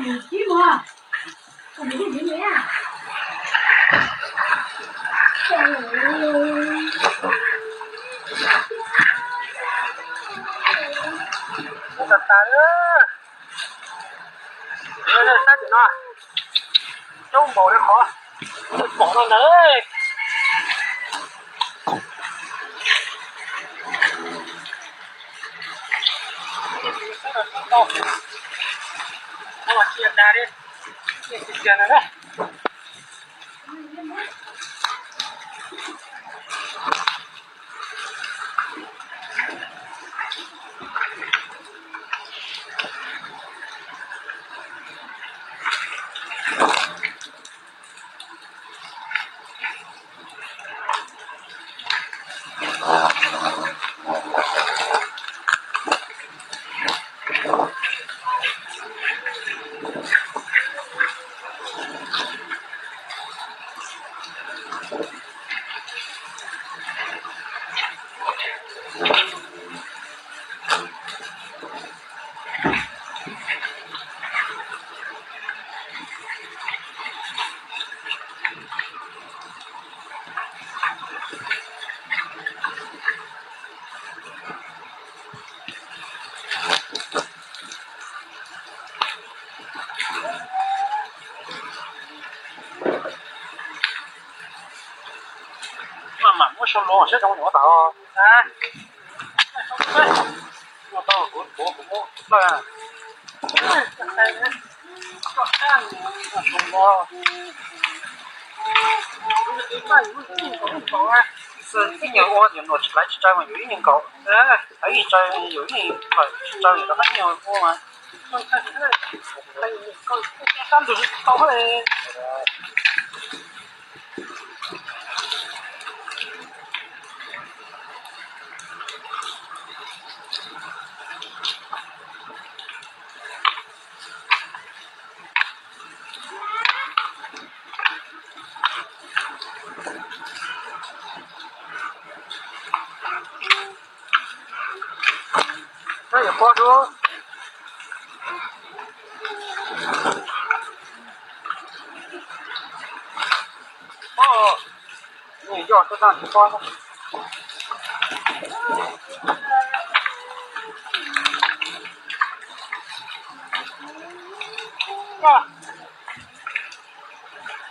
Tab tim no coob npaum li qhov pom no ntag. Cia dag li, cia cia cia na. Maj mam muab sau los saib zoo nyuam tas. Muaj tau kuv kuv kuv muab plaws. Ib nyuag ua yus nuam tsis laiv tsis tsawg mas yus ib nyuag nkaum, laiv ib tsaws yus ib nyuag lawm tsis tsawg yus rov qab ib nyuag ua mas. Sab ntug tsis tau. Yuav pob dua. Pob, nws yog tuaj tag tsis pob.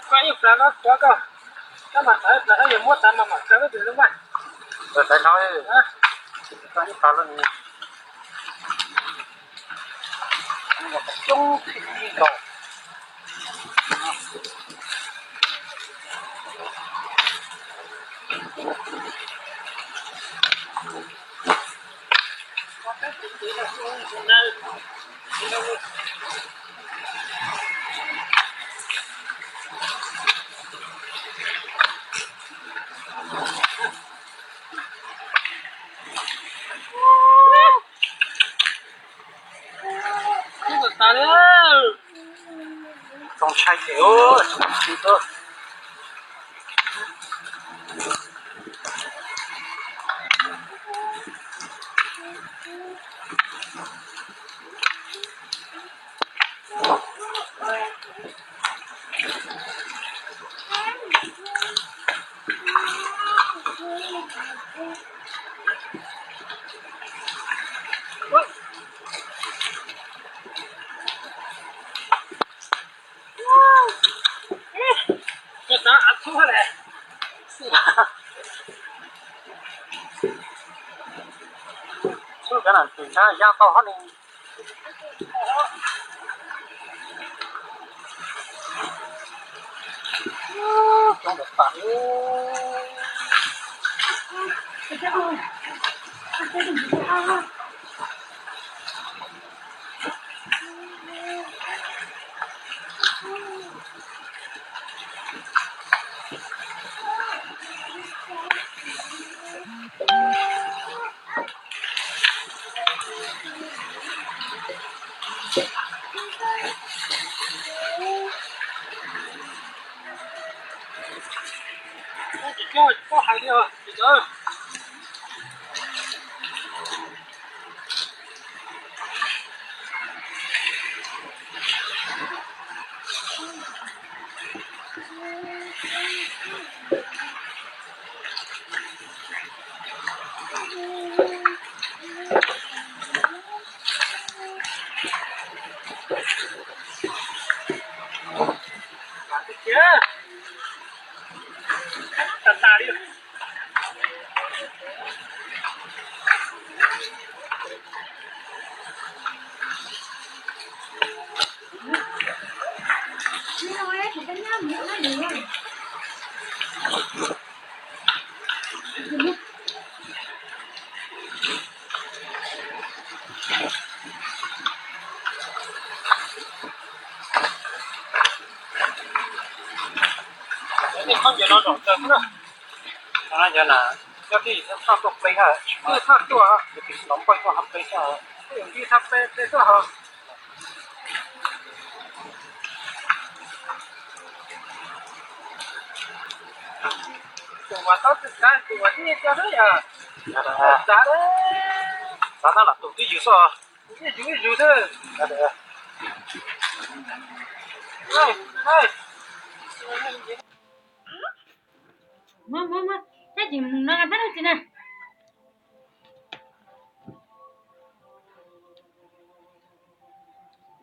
Koj ib plag no tuav koj, koj mam tawv plag no yog muab tas mas mam kaw ib plag lub vaj. Tawv no, koj ib plag lub ni. Coob thiab ib nkaus. Ib tug tas li. Txaus ntshai ces tsis tau. Txhub cov no tsis ntshai, yaj tau hov ni. Coob tas tas li. Tsis coj tsis paub hais li os. Tej khaub ncaws no zaum ntawd xwb na. Cov no yog na, cov twb yus thaj tuaj peb hab, twb thaj tuaj, yus tis los npawj tuaj hab peb xwb. Twb thaj peb peb tuaj hos. Tus uas tau txav, tus uas tib co xwb yog. Txav, txav tab lam tus twb yus xwb. Tus twb yus yus xwb. Muab, muab, muab, tab sis mus no tab lub tsi na.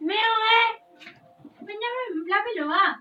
Me ua, me nyob lab peb lus as.